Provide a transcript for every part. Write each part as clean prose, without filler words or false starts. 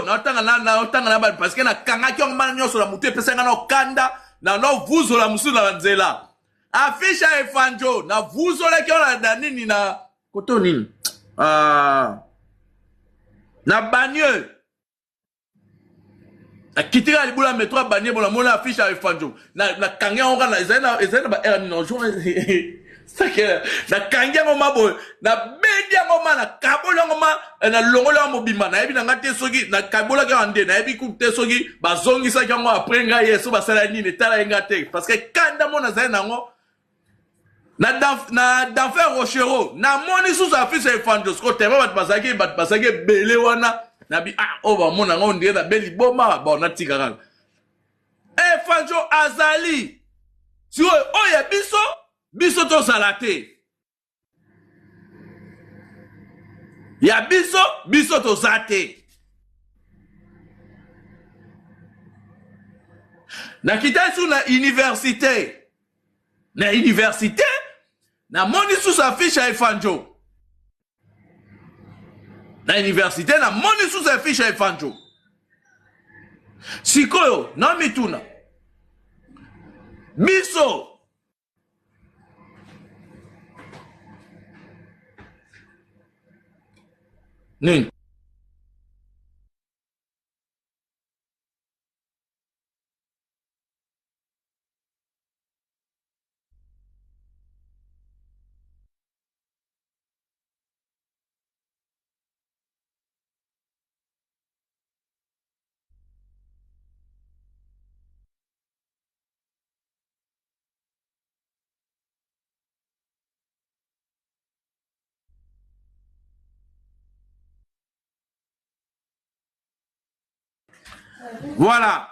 Naotanga na naotanga na parce que nakangaki yango bana nyonso na motu epesaki nga na okanda na novuzola mosusu na nzela. Affiche ya Efanjo navuzolaki yango na nini na koto nini na banlieue. Nakiti kaka libula ya metro ya banlieue bona mona affiche ya Efanjo nakangi yango kaka ezali na ba heure nini jour sake nakangi yango ma boye nabendi yango ma nakaboli yango ma nalongoli yango mobimba nayebi na ngai te soki nakabolaki yango nde nayebi kutu te soki bazongisaki yango après ngai ye so basala nini etala ye ngai te parce que kanda mo nazali na yango na d'enfer Rochereau namoni susu affiche ya Efanjo siko tellement bato bazalaki ebele wana nabi ah oyo bamona yango ndenge nabe liboma bon natika kaka Efanjo azali sikoyo oyo ya biso biso tozala te ya biso biso toza te. Nakita su na université, na université namoni susu affiche ya Efanjo na université, namoni susu affiche ya Efanjo. Sikoyo na mituna biso nini? Voilà.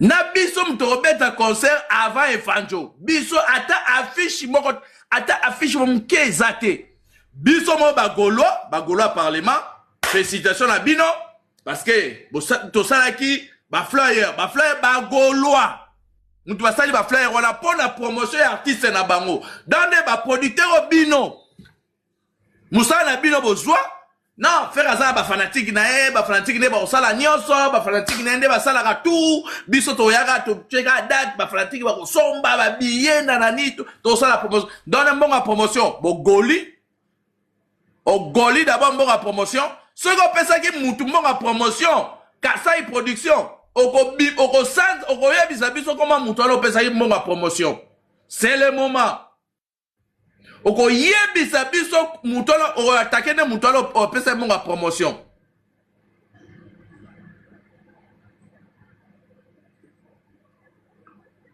Na biso moto kobeta concert avant Efanjo, biso ata affiche moko, ata affiche moke eza te. Biso moko bagaulois, bagaulois ya parlement, félicitation na bino parce que tosalaki baflyer, baflyer bagaulois moto basali baflyer wana mpo na promotion ya artiste na bango. Donc nde baproducteur oyo bino mosala na bino bozwa non Ferre aza na bafanatike na ye, bafanatike nde bakosala nyonso, bafanatike na ye nde basalaka tout. Biso toyaka totyeka date, bafanatike bakosomba babiye na nani, tosala promotion. Donc na mbongo ya promotion bogoli ogoli d'abord mbongo ya promotion. Soki opesaki mutu mbongo ya promotion Kasai Production, okoyebisa biso koma mutu wana opesaki mbongo ya promotion. C'est le moment okoyebisa biso mutu wana okoatake nde mutu wana opesaki mbongo ya promotion.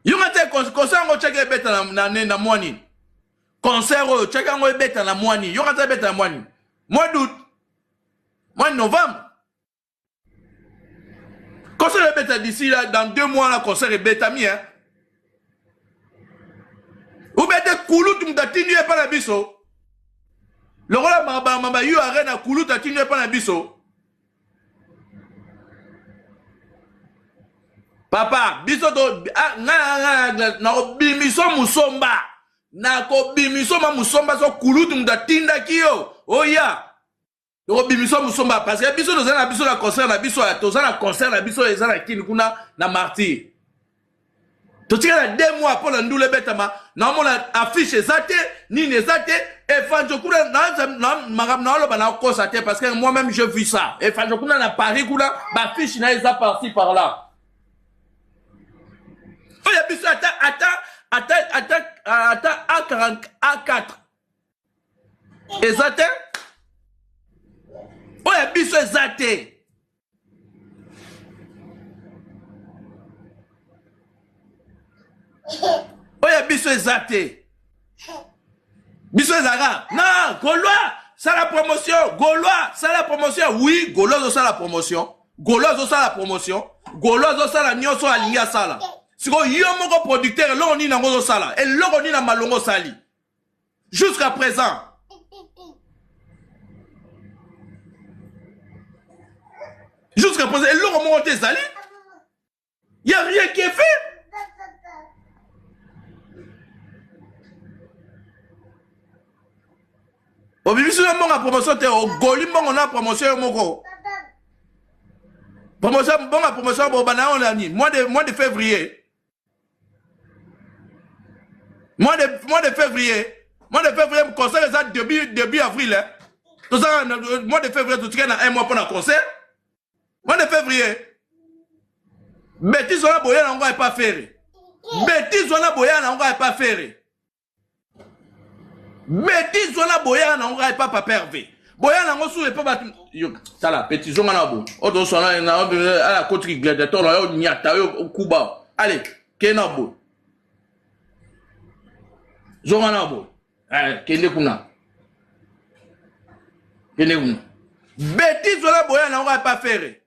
Yoka te concert yango tiaki ebeta na mwa nini? Concert oyo tiaki yango ebeta na mwa nini? Yoka te ebeta na mwa nini? Mois d'août, mois de novembre concert ebeta. D'ici là dans 2 mois la concert ebetami hein. Ubete kulutu moto atindi ye epa na biso lokola mabama yu arena, kulutu atindi ye epa na biso. Papa biso to ngai nakobimiso musomba, nakobimiso ma musomba. So kulutu moto atindaki yo oya tokobimisa musomba parce que biso toza na biso na concert na biso, toza na concert na biso eza na Kini kuna na Martyr. Totika na 2 mois mpo na ndula ebetama, naomona affiche eza te, nini eza te. Efanjo kuna makambo naoloba nakosa te parce que moi même je vu ça. Efanjo kuna na Paris kuna baaffiche na eza par-ci par là. Oyo biso ata A40 A4 eza te, oyo biso eza te. Oyo biso eza te. Biso ezalaka na Gaulois sala promotion, Gaulois sala promotion. Oui, Gaulois azosala promotion, Gaulois azosala promotion, Gaulois azosala nyonso alingi asala. Sikoyo yo moko producteur, eloko nini yango ozosala? Eloko nini na malongo osali jusqu'à présent? Jusqu'à présent eloko moko te ezali, y a rien qui est fait. Obimisi yo mbongo ya promotion te, ogoli mbongo na promotion yo moko. Promotion, mbongo ya promotion bobanda yango na nini? Mois de février. Mois de février. Mois de février, concert eza début avril. Hein. Toza na mois de février, totikali na un mois mpona concert. Mois de février. Bêtise wana boya na yango epa Ferre. Bêtise wana boya na yango epa Ferre. Bêtise wana boya na yango epa Papa Hervé. Boya na yango su epa bato. Yo, tala petit zonga na bo. Oto sona na ala kotiki gladiator na yo nyata yo kuba. Allez, kena bo. Zonga na bo. Eh, kende kuna. Kende kuna. Bêtise wana boya na yango epa Ferre.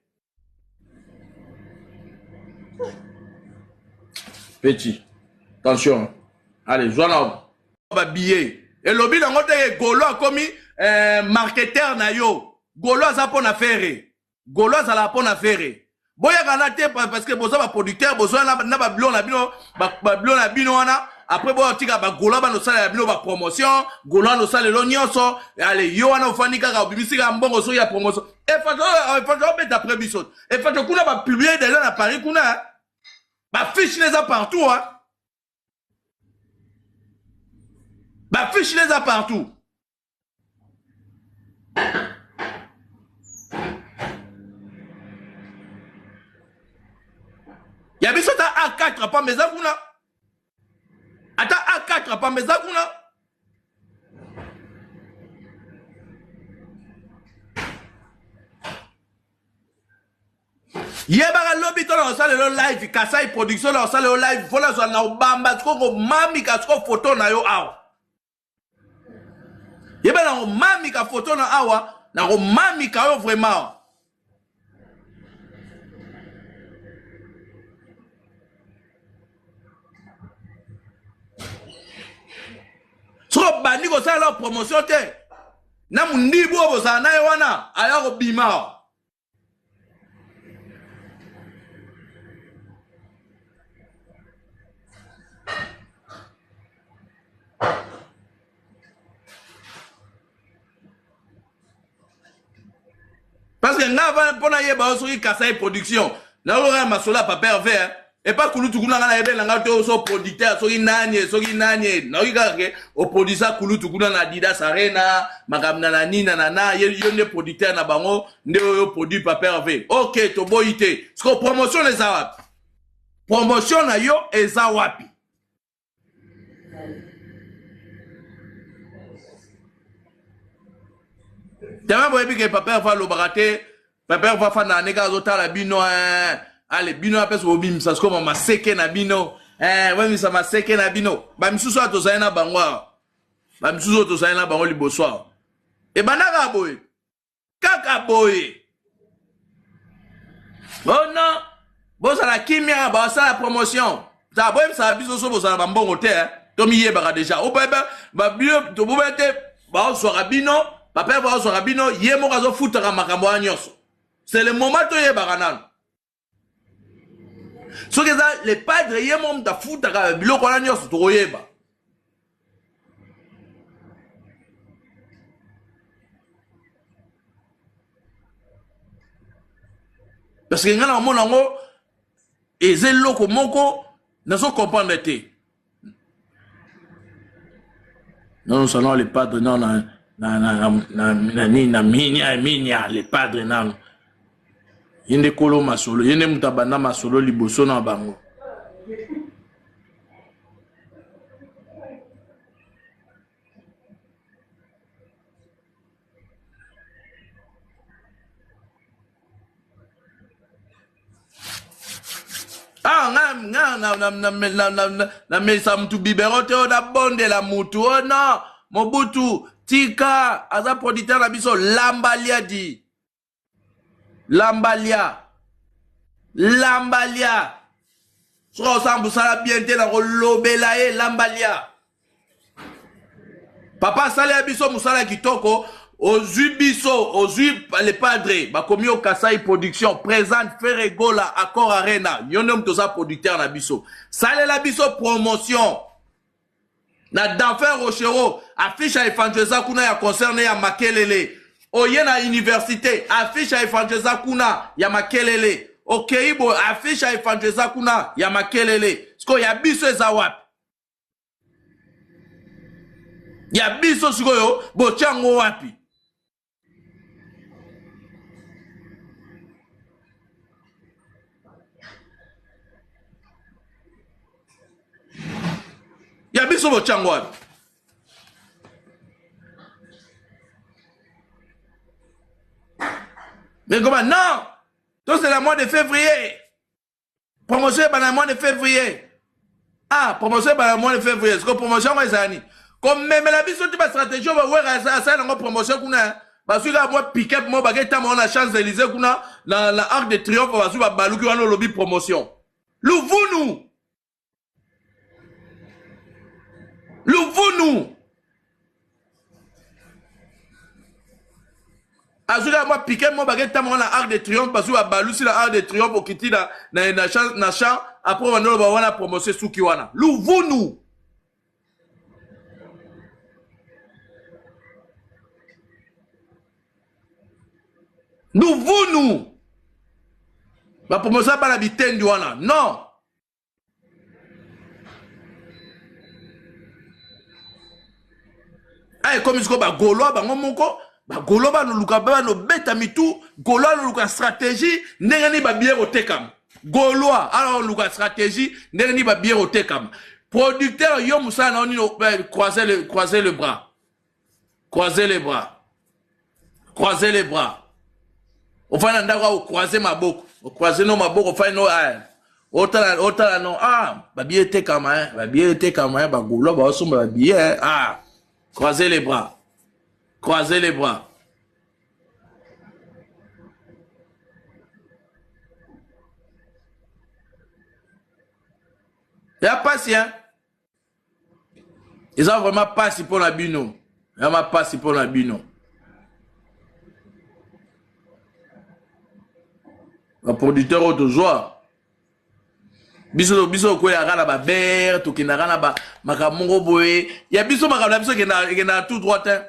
Petit, attention. Allez, zwa na ba billet. Elobi nango te ke Golo akomi eh, marketeur na yo. Golo aza mpo na Ferre. Golo azalaka mpo na Ferre. Boyaka na te parce que boza ba producteur, boza na ba bilo na bino, ba bilo na bino wana. Après boya tika ba Golo bano sala ya bino ba promotion, Golo ano sala elo nyonso. Allez, yo wana ofandi kaka obimisi kaka mbongo soki ya promotion. Efato, efato obeta après biso. Efato kuna ba publier déjà na Paris kuna. Ba fiche eza partout hein. Ba fiche eza partout. Ya biso ata A4 pamba eza kuna. Ata A4 pamba eza kuna. Yebaka lobi to na kosalela yo live Kasai production na kosalela yo live fo nazwa na obamba siko komamika siko foto na yo awa. Yeba na komamika foto na awa na komamika yo vraiment. Soki obandi kosala promotion te na mundibu oyo bozala na ye wana aya kobima. Parce que nga va mpo nayeba yo soki Kasai production nayoka masolo ya Papa Hervé hein. Epa kulutu kuna nga nayebeli na nga te so producteur soki nani soki nani nayoki kaka ke oproduisa kulutu kuna na Adidas Arena makambo na na nini na na yo nde producteur na bango nde oyo produit Papa Hervé. Ok, toboyi te. Siko promotion eza wapi? Promotion na yo eza wapi? Tama boyebi ke Papa Hervé alobaka te. Papa Hervé afandaka ndenge azotala bino eh. Ale bino apesa bobimisa sikoyo maseke na bino eh, bobimisa maseke na bino. Ba misusu oyo tozali na bango awa, ba misusu oyo tozali na bango liboso awa, ebandaka boye kaka boye. Oh non, bozala kimia, basala promotion. Ta boyebisaka biso so bozala bambongo te, eh. Tomiyebaka deja. Oba ba bio toboba te baozwaka bino, papa baozwaka bino, ye moko azofutaka makambo wana nyonso. C'est le moment toyebaka nano. Soki eza le padre ye moko moto afutaka biloko wana nyonso tokoyeba. Parce que nga na omona yango eza eloko moko nazo comprendre te. Non, non, non, le padre non na na na na na nini na minia minia le padre nano. Ye nde kolo masolo, ye nde moto abanda masolo liboso na bango. Ah, nga nga na na na na na na na melisa mutu bibero te oyo nabondela mutu oyo non Mobutu tika aza producteur na biso lamba lia di lamba lia lamba lia soki osala mosala bien te nakolobela ye lamba lia papa asalela biso mosala kitoko ozwi biso ozwi le padre bakomi yo Kasai production présente Ferre Gola Accor Arena yo nde moto oza producteur na biso salela biso promotion. Na Denfin Rochereau, affiche ya Efandjo eza kuna ya concert ne ya Makelele. Oye na université, affiche ya Efandjo eza kuna ya Makelele. Okei boye, affiche ya Efandjo eza kuna ya Makelele. Sikoyo ya biso eza wapi? Ya biso sikoyo botia yango wapi? Ya biso botya yango wapi? Mais comment? Non, to c'est la mois de février. Promotion ebanda na mois de février. Ah, promotion ebanda na mois de février. Siko promotion yango ezala nini? Komemela biso ti ba stratégie oyo bawera asala yango promotion kuna. Bazwi kaka mwa pick-up moko bakei tamba na Champs-Élysées kuna na Arc de Triomphe, bazwi babaluki wana olobi promotion. Luvunu! Luvunu! Azwi kaka mwa piquet moko bake ntango wana Arc de Triomphe, bazwi babalusi na Arc de Triomphe, okiti na champ, après banda oloba wana promotion esuki wana. Luvunu! Luvunu! Ba promotion ya bana bitendi wana. Non! Ah, ekomi sikoyo bagolois bango moko, bagolois banoluka banobeta mitu, golois anoluka stratégie ndenge nini babiye kotekama. Golois anoluka stratégie ndenge nini babiye kotekama. Producteur yo mosala na yo nini? Croiser le bras, croiser les bras, croiser les bras. Ofandi na ndako awa ocroise maboko, ocroise no maboko, ofandi no otala, otala no, ah, babiye etekama, hein, babiye etekama, hein, bagolois baosomba babiye, hein, ah, croiser les bras, croiser les bras. Ya pasi, hein? Eza vraiment pasi mpo na bino. Ya ma pasi mpo na bino. Ba producteur oyo tozwa biso, biso okweyaka na babere, tokendaka na ba makambo moko boye ya biso, makambo na biso ekendaka tout droit te.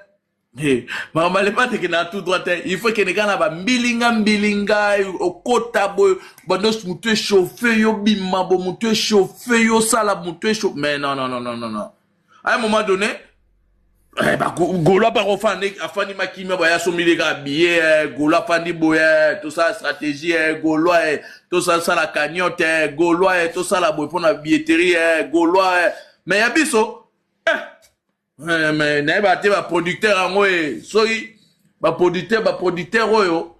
Hey, makambo ya lepate ekendaka tout droit te, il faut ekende kaka na bambilinga mbilinga, okota boye bando motu echauffe yo, bima bo motu echauffe yo, osala motu echauffe. Mais non, non, non, non, non, non, à un moment donné, eh, golo apaka ofanda afandi makimia boye, asombili kaka billet. Golo afandi boye, tosala stratégie. Golo, tosala cagnotte. Golo, tosala boye mpona billetterie. Golo, mais ya biso, eh, mais nayeba te baproducteur yango e, soki baproducteur oyo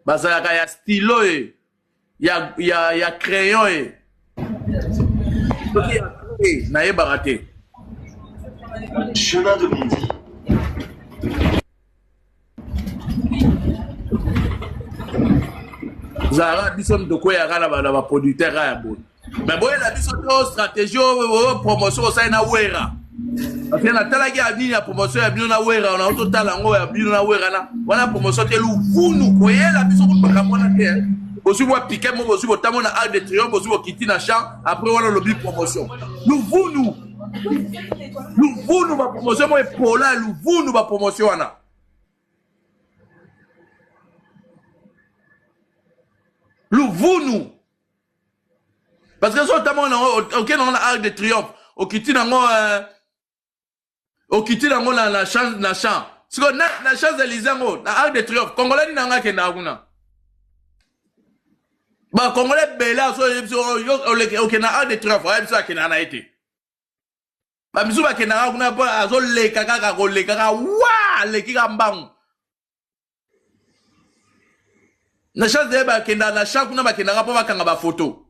bazalaka ya stylo e, ya crayon e, soki ya nayebaka te. Chemin de Bondy. Zalaka biso tokweyaka na baproducteur kaka ya boye, mais boyela biso to stratégie oyo promotion osali na Wera, parce que natalaki ya nini ya promotion ya bino na Wera, na totala yango ya bino na Wera na wana promotion te. Luvunu, koyela biso kutu makambo wana te. Bozwi mwa piquet mo, bozwi botambo na Arc de Triomphe, bozwi bokiti na champ, après wana olobi promotion. Luvunu, luvunu, bapromotion mo epola, luvunu bapromotion wana. Luvunu, parce que so otamboka nango, okende nango na Arc de Triomphe, okiti nango, okiti nango na champ sikoyo na Champs Élysées yango, na Arc de Triomphe, Congolais nini nango akendaka kuna? Bacongolais ebele aso oyebi biso okende na Arc de Triomphe, oyebi biso akendaka na ye te. Bamisu bakendaka kuna mpo azoleka kaka, koleka kaka wa aleki kaka mbangu na Champs de, bakendaka na champ kuna, bakendaka mpo bakanga bafoto.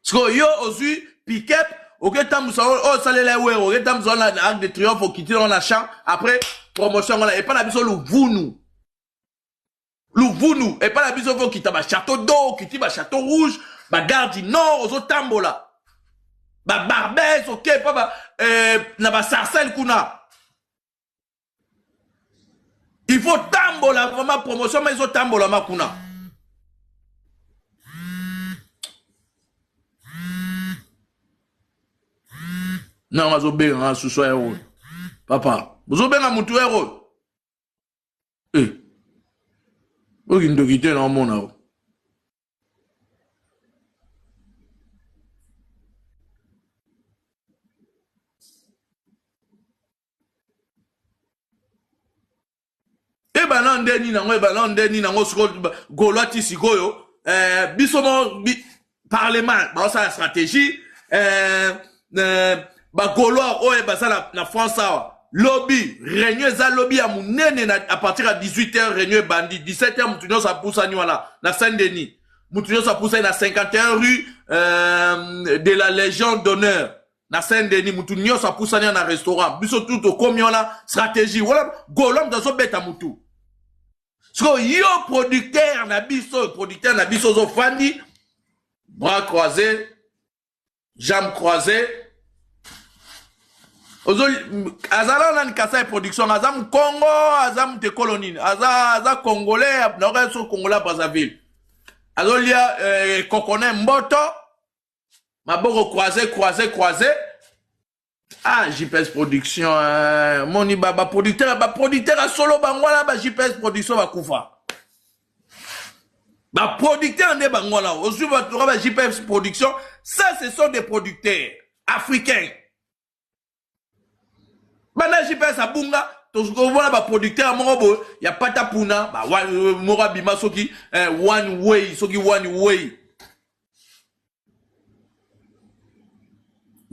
Sikoyo yo ozwi pick-up, oketambusa oyo osalela Wera, oketambusa wana na Arc de Triomphe, okiti nango na champ, après promotion yango na epai na biso. Luvunu, luvunu. Epai na biso fo okita bachâteau d'eau, okiti bachâteau rouge, bagare du Nord, ozotambola babarbes, oke mpa ba, na basarcelle kuna, il faut tambola vraiment promotion ma ezotambolama kuna. Nango azobenga nga susu ya oyo. Papa, bozobenga mutu ya oyo. Eh. Oyo kindoki te na omona o. Ebana nde nini yango ebana nde nini yango sikoyo golois ti sikoyo eh, biso mo bi, parlement baosala stratégie eh, eh, bagolois oyo baza na, na france awa lobi réunion eza lobi ya monene na, à partir ya 18 heures réunion ebandi 17 heures moto nyonso apusani wana na saint denis moto nyonso apusani na 51 rue euh, de la légion d'honneur na saint denis mutu nyonso apusani na restaurant biso tu tokomi wana stratégie wana golo moto azobeta mutu sikoyo yo producteur na biso producteur na biso ozofandi bras croisé jambe croisé ozo azala nani kasai production aza mukongo aza mutu ekolo nini aza aza congolais nayoka so congolais ya brazzaville azolia eh, kokone mboto maboko croise croise croise ah jps production eh, moni ba ba producteur ba producteur ya solo bango wana ba jps production bakufa ba producteur nde bango wana ozwi bato ba jps production ça ce sont des producteurs africains banda jps abunga tokomona baproducteur moko boye ya pata puna moko abima soki eh, one way soki one way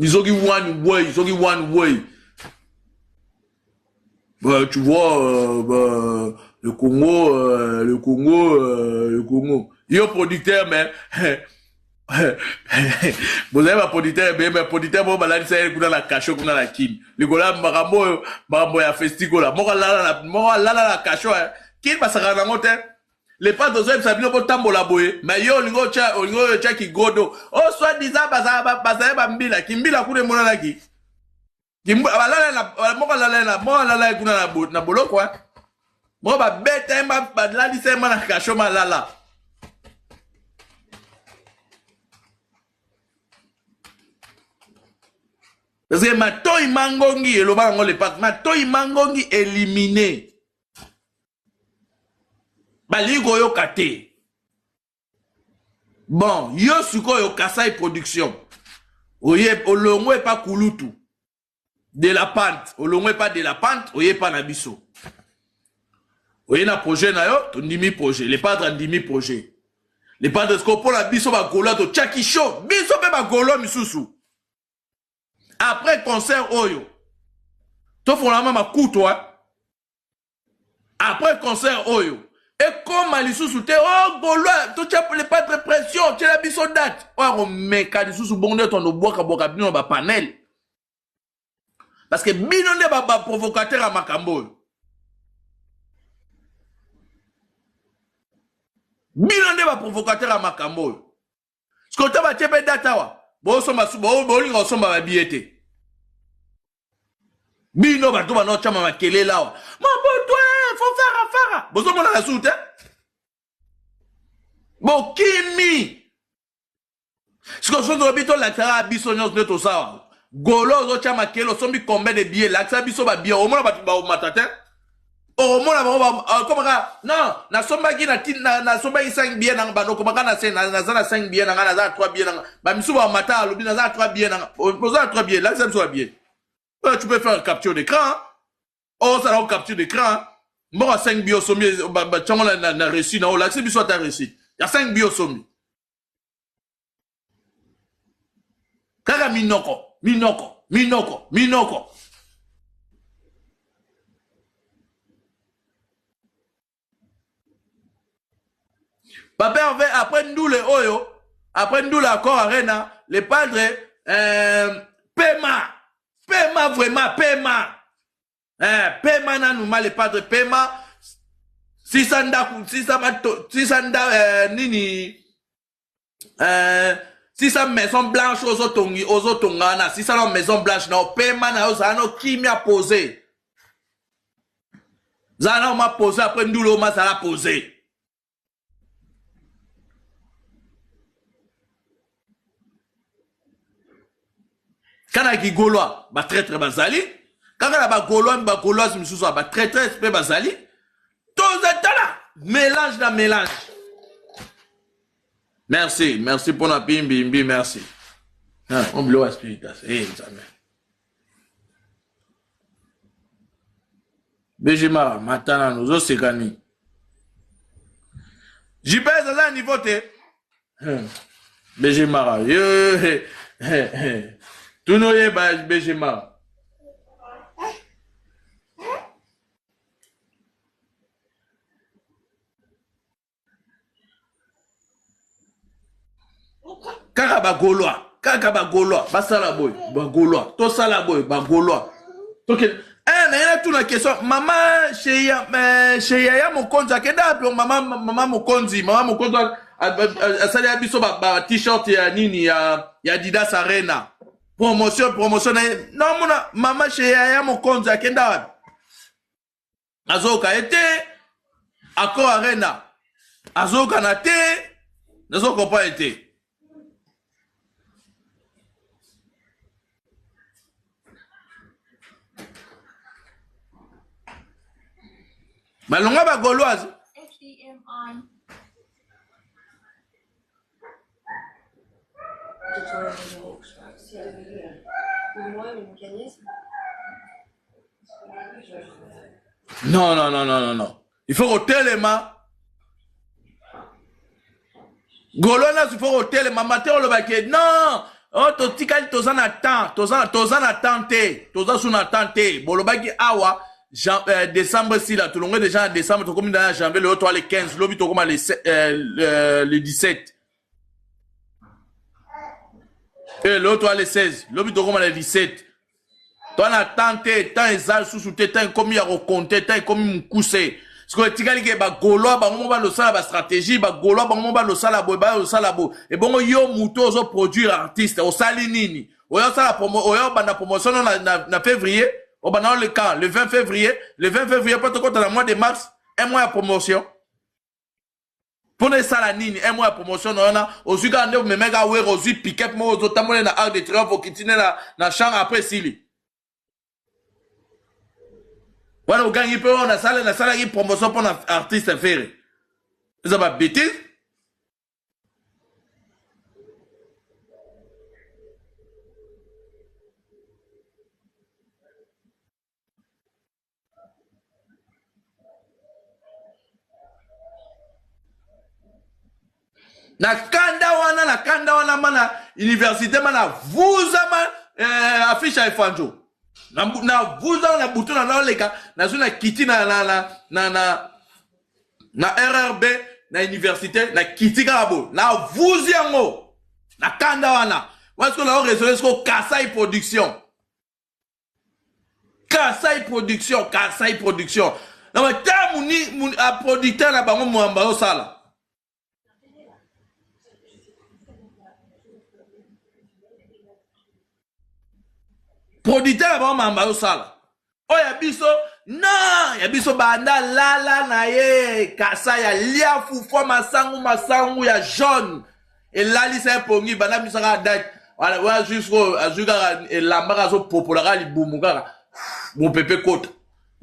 soki one way soki one way bah, tu vois euh, bah, le Congo euh, le Congo euh, le Congo yo producteur mais bozali baproducteur ebele mais producteur moko balalisa ye kuna na kasho kuna na kini likolo ya makambo oyo makambo ya festikola moko alala na kasho eh. kini basakana nango te le padre ozoyebisa bino botambola boye mais yo olingi otya olingi oyo otya kigodo o oh, soit disant bazali bambila kimbila kuna emonanaki moko alala moko alala ye kuna na boloko eh. moko babeta ye balalisa ye ma na kasho malala parce que matoi mangongi eloba yango le padre matoi mangongi élimine balingi koyoka te bon yo sikoyo kasai production oye olongwe epa kulutu de la pante olongwe epa de la pante oye epa na biso oye na projet na yo tondimi projet le padre andimi projet le padre sikoyo mpo na biso bagolois totyaki show biso mpe bagolois misusu après concert oyo tofongola makutu eh? Après concert oyo ekoma lisusu te oh gaulois totia le padre pression tiela biso date oyo akomeka lisusu bongo nde tondo bwaka bwaka bino na ba panel parce que bino nde ba, ba provocateur ya makambo oyo bino nde ba provocateur ya makambo oyo sikoyo batie mpe date awa bosomba bolinga kosomba babiye te bino bato bana otyama makelele awa maboto eh, fo fara fara bozomonana susu te bokimi sikoyo soki tolobi tolakisaka biso nyonso nde tosawa golo ozotya makele osombi combien de billet lakisa biso babillet omona bato baomata te okomona bango akomaka non nasombaki nasombaki 5 billet nanga bando okomaka na naza na 5 billet nanga naza na 3 billet nanga bamisusu bamata alobi naza na 3 billet nanga oza na 3 billet lakisa biso ba billet tu peux faire capture d'écran osala o capture d'écran mbongo ya 5 billet osombi batyango na reçu na olakisi biso ata reçu ya 5 billet osombi kaka minoko minoko minoko minoko papa herve après ndule oyo après ndule accord arena le padre euh, pema pema vraiment pema eh, pema nanu ma le padre pema sisa ndako sisa mato sisa nda eh, nini eh, sisa maison blanche ozotongi ozotonga wana sisa na maison blanche na opema na yo zala no kimia pose zala na oma pose après ndule oma zala pose Kaka na kigolois ba traitre bazali, kaka na ba golois ba goloise misusu ba traitresse pe bazali. Toza tala mélange na mélange. Merci, merci pona pimbi mbi merci. Ah, on biloko ya spiritas. Eh, Nzambe. BG Mara, mata nanu, ozoseka nini? JPS aza na niveau te. BG Mara, yo tuna oyeba BG Mara. Kaka ba Gaulois, kaka ba Gaulois, basala boye, ba Gaulois, tosala boye, ba Gaulois. Toke eh na yena tuna question mama Sheya eh, Sheya ya mokonzi akenda wapi mama mama mokonzi mama mokonzi asali ya biso ba, ba t-shirt ya nini ya ya Adidas Arena promotion promotion na ye namona mama Sheya ya mokonzi akenda wapi azoyoka ye te Accor Arena azoyokana te nazo comprendre te balongwa ba gauloise Non, non, non, non, non, non. Il faut kotelema. Golo na il faut kotelema. Matin olobaki non. Oh, totikali toza na temps, toza toza na temps te, toza sous na temps te. Bolobaki awa Jean, euh, décembre sila tolongwe déjà na décembre tokomi na janvier lelo toa le 15 lobi tokoma le, euh, le, le 17 eh, lelo toa le 16 lobi tokoma le 17 Toi na temps te, temps eza lisusu te, temps ekomi ya kokonte, temps ekomi mokuse. Sikoyo etikali ke ba Gaulois bango moko balosala ba stratégie, ba Gaulois bango moko balosala boye, balosala boye. Ebongo yo moto ozo produire artiste, osali nini? Oya osala promo, oya obanda promotion na, na, na février, obanda le quand? Le 20 février, le 20 février po tokota na mois de mars, un mois ya promotion. Pona esala nini un mois ya promotion na wana ozwi kaka nde omemaki kaka wera ozwi pick-up moko ozotambola na Arc de Triomphe okiti nde na, na champ après esili wana ogangi mpe oyo nasala nasalaki promotion mpona artiste Ferre eza ba bêtise. Na kanda wana na kanda wana mana université mana vuza ma eh, affiche ya efanjo na, na vuza na butu na naoleka nazwi na kiti na, na, na, na, na, na rrb na université na kiti kaka boye na vuzi yango na kanda wana wana sikoyo nao raisonne sikoyo kasai production Kasai production, Kasai production. Na ba muni, muni a producteur na bango mwamba osala. Producteur na bango mwamba osala. Oyo ya biso non, ya biso banda lala na ye Kasai alia fufu masangu masangu ya jaune. Elalisa ye pongi banda biso kaka date wana wana azwi sikoyo azwi kaka elamba kaka azopopola kaka libumu kaka mopepe kota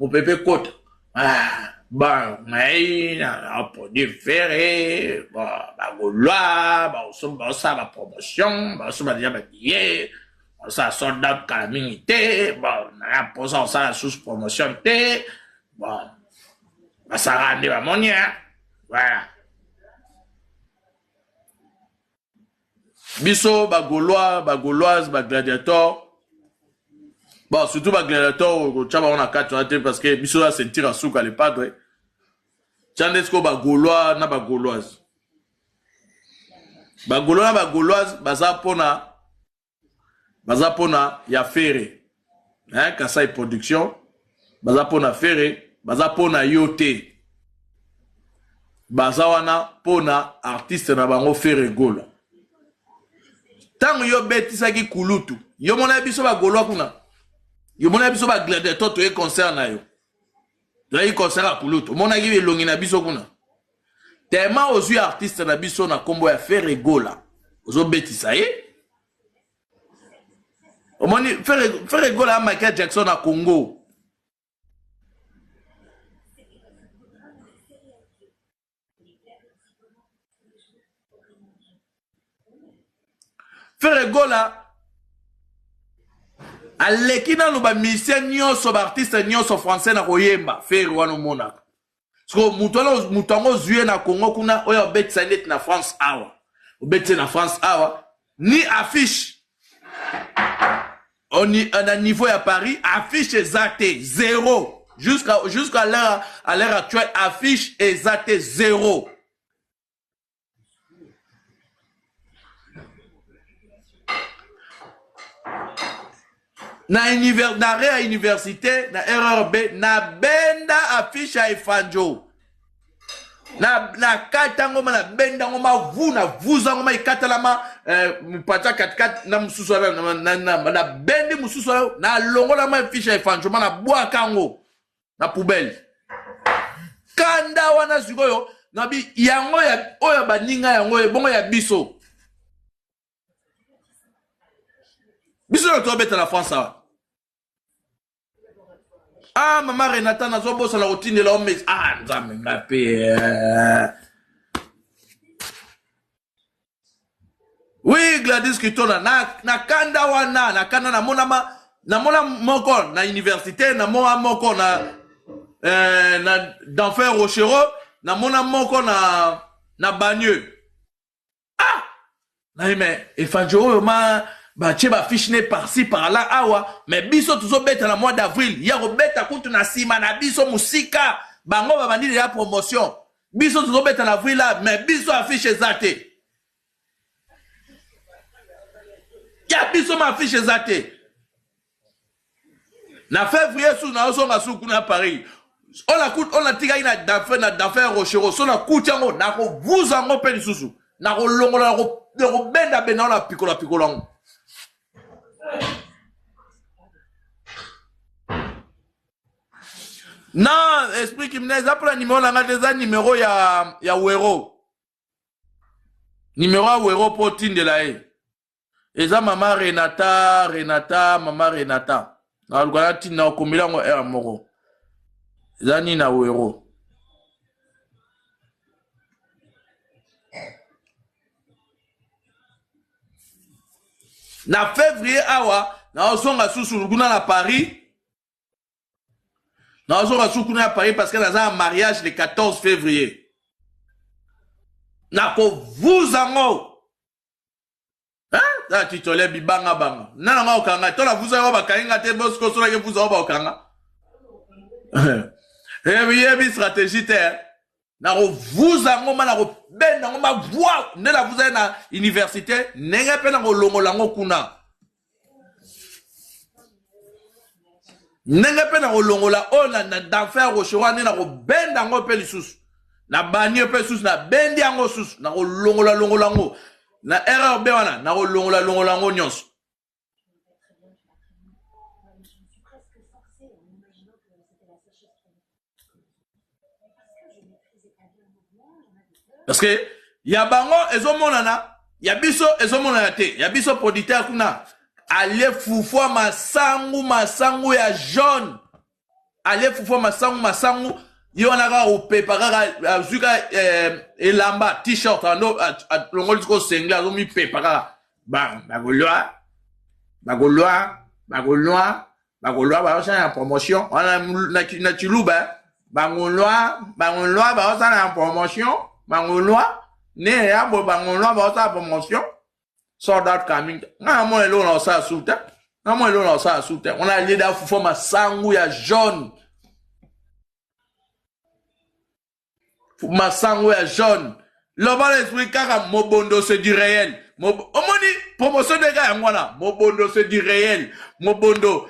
mopepe kota ah, bon ngai naproduit ferre bon bagolois baosala bapromotion baosomba deja babillet baosala sold out kala mingi te bon naya mposa kosala susu promotion te bon basalaka nde bamoni voilà. Biso ba gaulois, ba gauloises, ba gladiators. Bon, surtout ba gladiators kotya bango na kati wana te parce que biso ya ceinture ya suka le padre. Tya nde sikoyo ba gaulois na ba gauloises. Ba gaulois na ba gauloises baza mpona baza pona ya Ferre hein Kasai production baza pona Ferre baza pona yo te baza wana pona artiste na bango Ferre Gola ntango yo betisaki kulutu yo mona biso ba Golois kuna yo mona biso ba gladiator toye concert na yo toyaki concert ya kulutu omonaki elongi na biso kuna tellement ozwi artiste na biso na kombo ya Ferre Gola ozobetisa ye. Omoni Ferre Gola ya Michael Jackson na Congo. Ferre Gola aleki nanu ba musicien nyonso ba artiste nyonso français na koyemba. Ferre wana omonaka siko moto wana, moto yango ozwi ye na Congo kuna, oyo obetisa neti na France awa, obetisa na France awa ni affiche oni, na niveau ya Paris affiche eza te, zéro jusqu'à l'heure à l'heure actuelle affiche eza te, zéro. Na univers, na arrêt ya université na RRB na benda affiche ya Efanjo na na kata ngo ma na benda ngo ma vu na vuza ngo ma ikatalama mpata katikati na mosusu wana na, na, na, na bendi mosusu wana na longola ma affiche ya Efanjo ma na bwaka ngo na poubelle. Kanda wana sikoyo na bi yango ya oyo baninga yango ebongo ya biso biso na tobeta na France awa. Ah mama Renata nazobosana kotindela yo message. Ah nzambe nga pe. Oui Gladys Kitona na, na kanda wana na kanda namona ma namona moko na université, namona moko na na d'enfer Rochereau, namona moko na na Bagneux. Ah na mais Efanjo oyo ma batie ba fiche ne par-ci par-là awa, mais biso tozobeta na mois d'avril, ya kobeta kutu na nsima na biso mosika, bango babandi deja promotion, biso tozobeta na avril la, mais biso affiche eza te. Ya biso ma affiche eza te. Na février su nazonga su kuna Paris. Ona kut ona tikaki na d'enfer na d'enfer Rochereau, so na kuti yango na kovuza yango mpe lisusu na kolongola na kobenda benda na pikola pikola yango. Na esprit criminel eza mpona numero na ngai te, eza numero ya ya Wero, numero ya Wero mpo otindela ye. Eza mama Renata, Renata, mama Renata. Naluka natinda okomela yango heure moko. Eza nini na Wero? Na février awa naozonga susu kuna na Paris. Nazonga susu kuna na Paris parce que naza na mariage le 14 février. Nakovuza yango. Hein? Titole bibanga banga. Nana nga okanga. To na vuza yango bakangi nga te bosiko solaki vuza yango bakanga. Yebi stratégie te. Nakovuza yango ma nakobenda yango ma vwa nde navuza ye na université ndenge mpe nakolongola yango kuna. Ndenge mpe nakolongola oyo na d'enfer Rochereau nde nakobenda yango mpe lisusu. Na banie mpe lisusu nabendi yango susu nakolongola longola yango na RRB wana nakolongola longola yango nyonso. Parce que ya bango ezomonana, ya biso ezomonana te. Ya biso producteur kuna alie fufua masangu masangu ya jaune, alie fufua masangu masangu ye wana kaka kopepa kaka azwi kaka elamba t-shirt ando alongoli sikoyo sengle azomipepa kaka ba bakolwa bakolwa bakolwa bakolwa bazosala na promotion wana na Tshiluba bangolwa bangolwa bazosala na promotion bangolwa ne ya boye bangolwa bazosala promotion sold out coming. Nga namona eloko na kosala su te, namona eloko na kosala su te. Wana alie da fufu masangu ya jaune, masangu ya jaune. Loba na esprit kaka mobondo c'est du réel. Omoni promotion ndenge yango wana mobondo c'est du réel, mobondo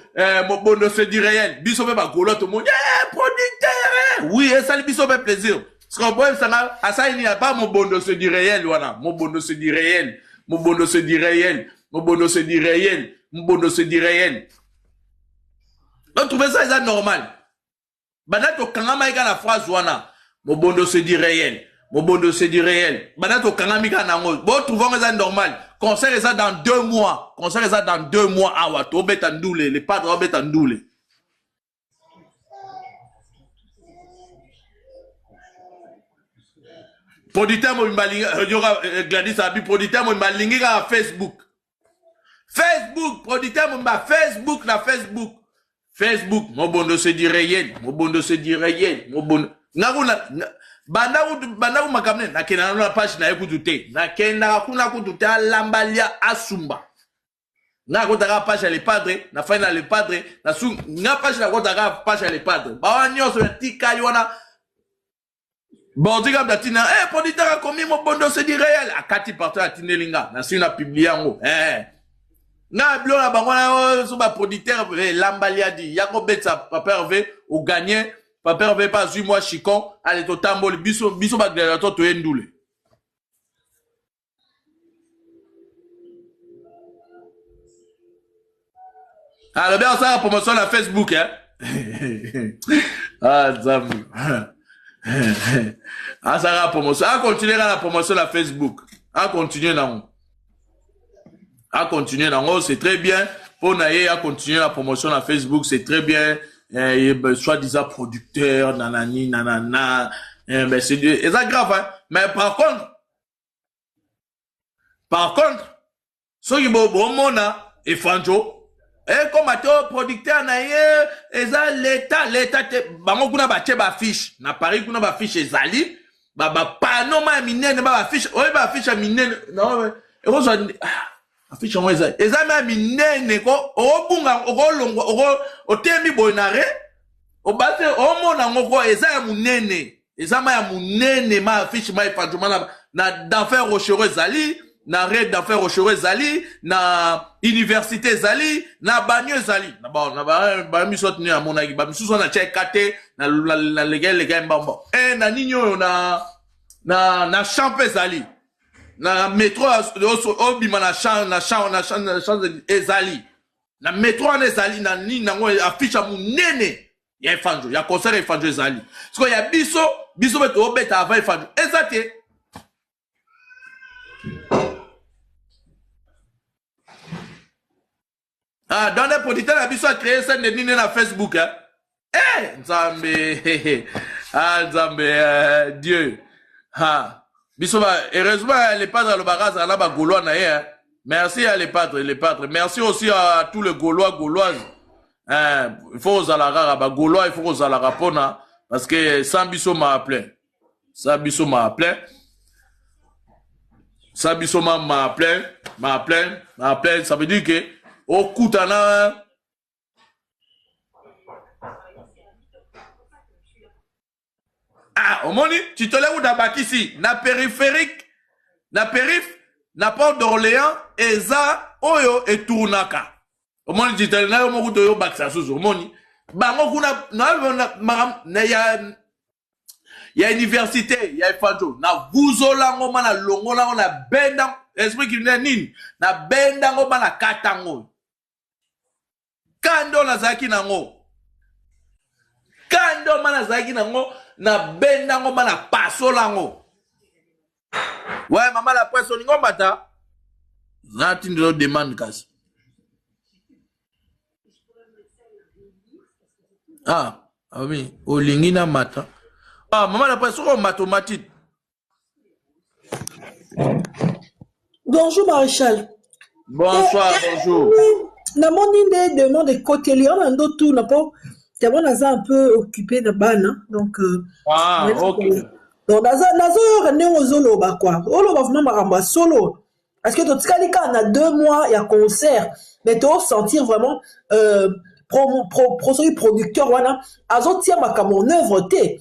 mobondo c'est du réel. Biso pe bagolo tomoni producteur oui esali biso pe plaisir. Parce que boyebisanga asali nini apa mobondo c'est du réel wana mobondo c'est du réel, mobondo c'est du réel, mobondo c'est du réel, mobondo c'est du réel. Donc trouver ça eza normal. Banda tokangama eka na phrase wana mobondo c'est du réel. Mobondo c'est du réel. Banda tokangami kaka na yango. Bo trouve yango eza normal. Concert eza dans deux mois. Concert eza dans deux mois awa. Tobeta ndule. Le padre obeta ndule. Producteur mobimba alingi euh, yoka euh, Gladys abi producteur mobimba alingi kaka Facebook. Facebook producteur mobimba Facebook na Facebook. Facebook mobondo se du réel, mobondo se du réel, mobondo. Nga kuna banda kutu banda ku makambo nini nakendaka na page na ye kutu te nakendaka kuna kutu te alamba lia asumba nga akotaka page ya le padre na fai na le padre na su nga page nakotaka page ya le padre bawa nyonso ya tikali wana bordi kaka atina eh producteur akomi mobondo c'est du réel akati partout atindeli nga na sui na publie yango eh nga bilo na bango na oh, so ba producteur eh, lamba liadi ya kobetisa papa Hervé o gagner papa Hervé pas azwi mwa chicon ale totamboli biso biso ba gladiateur toye ndule alobi asala promotion na facebook eh? ah nzambe asalaka promotion akontinue kaka na promotion na facebook akontinue nango akontinue nango c'est très bien mpo na ye akontinue na promotion na facebook c'est très bien eh, soit disant producteur nanani nanana eh, mais c'est eza grave hein? mais par contre Par contre, soki bo bomona Efranjo ekoma te oh, producteur na ye eza leta leta te bango kuna batie bafiche na Paris kuna bafiche ezali bapano ma ya minene ba bafiche oyo bafiche ya minene ekozwa ah, affiche yango eza eza ma ya minene ko okobunga okolongwa otemi boye na re obate omona yango ko eza ya monene eza ma ya monene ma affiche ma epanzuma na, na d'enfer rochero ezali na red d'enfer rochero ezali na université ezali na banio ezali na ba na ba ba miso tini amonaki ba misusu wana tia ekate na na leka leka mbamba eh na nini oyo na na na champ ezali na metro obima na champ na champ na champ na champ ezali na metro wana ezali na nini nango affiche ya monene ya efanjo ya concert ya efanjo ezali sikoyo ya biso biso mpe tobeta avant efanjo eza te ah, donc nde producteur na biso acree scène de nini na facebook eh? Eh, nzambe ah, nzambe eh, dieu ha biso ba heureusement eh, le padre alobaka azala na bagaulois na ye eh. merci ya le padre le padre merci aussi à tous les gaulois gauloises eh, il faut kozala kaka bagaulois il faut kozalaka mpona parce que sans biso ma plein sans biso ma plein sans biso ma ma plein ma plein ma plein ça veut dire que okutana ah omoni titole kuta abakisi na périphérique na périph na porte d'orléans eza oyo etournaka omoni titole na yo moko toyo obakisa susu omoni bango kuna na, na, na, na, ya ya université ya efanjo na vuzola yango ma na longola yango na benda esprit criminel nini na benda yango ma na kata yango kanda oyo nazalaki nango kanda oyo ma nazalaki nango nabenda yango ma napasola yango we mama la presse olingi omata natindela demande kasi ah abi olingi namata ah mama la presse soki omata omati Bonjour Maréchal. Bonsoir, eh, bonjour. namoni nde demande ekoteli yo na ndo tuna mpo yango naza un peu occupé na bana donc euh, ah, okay. donc nazoyoka ndenge ozoloba kua oloba vraimen makambo ya solo parce que totikali kaka na deux mois ya concert mais tosentir vraiment euh, pro, pro, pro, soki producteur wana azotia makambo en œuvre te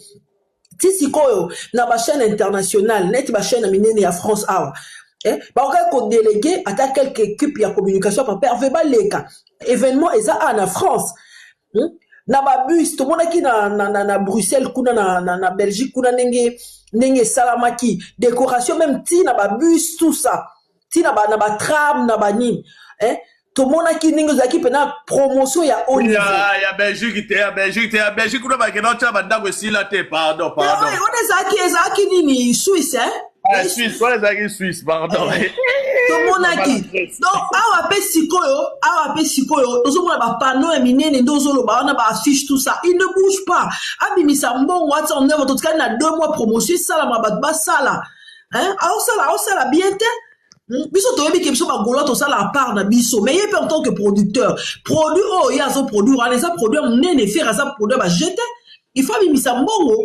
ti sikoyo na bachaîne internationale neti bachaîne ya minene ya france awa eh, bakokaki kodelege ata quelque équipe ya communication ya papa herve baleka événement eza awa na france hmm? na babus tomonaki na, na, na, na bruxelles kuna na, na, na belgique kuna ndenge ndenge esalamaki décoration même ti na babus tout ça ti na batram ba na banini eh? Tomonaki ndenge ezalaki mpena promotion ya haut niveau. Ya, ya Belgique te, ya Belgique te, ya Belgique kuna bakenda otya bandako esila te, pardon, pardon. Wana ezalaki ezalaki nini Suisse, hein? Ah, Suisse, wana ezalaki Suisse, pardon. Eh, tomonaki donc awa mpe sikoyo, awa mpe sikoyo tozomona bapano ya minene nde ozoloba wana, baaffiche, tout ça, il ne bouge pas. Abimisa mbongo, atia en œuvre. Totikali na 2 mois, promotion esalama, bato basala, aosala, aosala bien te. Biso toyebi ke biso bagaulois tosala part na biso, mais ye mpe en tant que producteur, produit oyo ye azoproduire wana eza produit ya monene. Ferre aza produit ya bajete, il faut abimisa mbongo,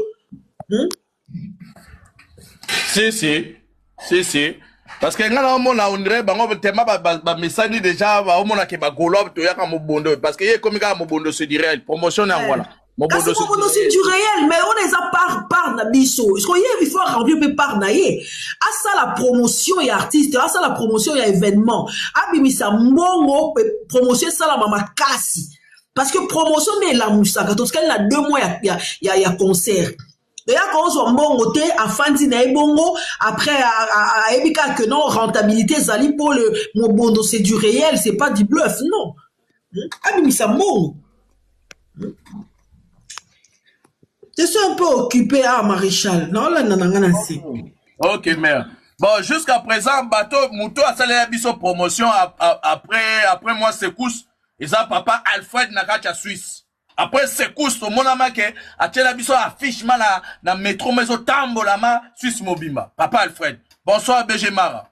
Si si si si, parce que nga naomona on dirait bango tema bamesani déjà, baomona ke bagaulois toyaka mobondo, parce que ye ekomi kaka mobondo, c'est du réel, promotion na yango wana. Kasi mobondo c'est du réel, mais wana eza part na biso. Parce que ye, il faut remplir mpe part na ye, asala promotion ya artiste, asala promotion ya événement, abimisa mbongo, promotion esalama makasi, parce que promotion nde elamusaka. Totikali na 2 mois ya concert, eyaka ozwa mbongo te, afandi na ye bongo. Après ayebi kaka que non, rentabilité ezali mpo le mobondo c'est du réel, c'est pas du bluff. Non, abimisa mbongo. Je suis un peu occupé. Ah, maréchal, naolanda na nga na nse. Ok mère. Bon, jusqu'à présent, bato moto asalela biso promotion après moi secousse, eza papa Alfred na kati ya Suisse. Après secousse, tomonama ke atiela biso affiche ma na métro ma ezotambola ma Suisse mobimba. Papa Alfred, bonsoir. BG Mara.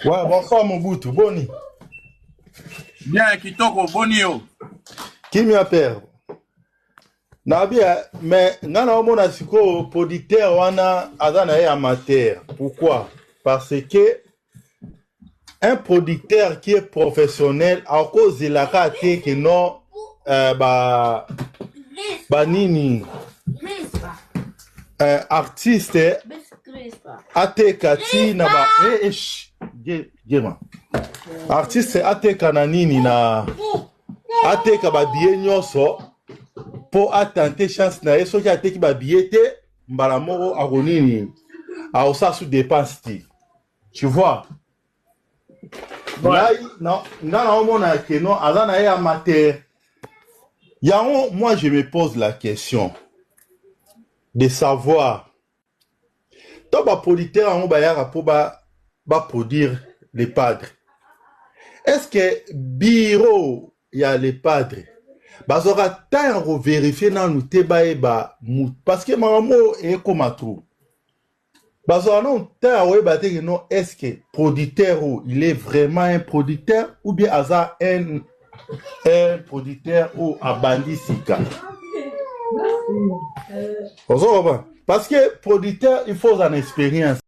Ouais, bonsoir Mobutu, boni? Bien, kitoko, boni yo? Kimia, père. Nabi, mais nga na omona sikoyo producteur wana aza na ye amateur. Pourquoi? Parce que un producteur qui est professionnel akozelaka te ke non, ba banini, artiste ateka ti na ba eh, gema artiste ateka na nini, na ateka babillet nyonso mpo atenter chance na ye. Soki ateki babillet te mbala moko, akonini, akosala su dépense te, tu vois? Ngai nga naomona ke non, aza na ye amateur. Yango moi je me pose la question de savoir to baproducteur yango bayaka mpo baproduire le padre, est ce que bureau ya le padre bazwaka temps ya kovérifier nanu te, bayeba? Parce que makambo oyo ekóma trop. Bazwaka nanu temps ya koyeba te ke non, est ce que producteur oyo, il est vraiment un producteur ou bien aza un producteur oyo abandi sika? Ozokoba, parce que producteur, il faut ozala na expérience.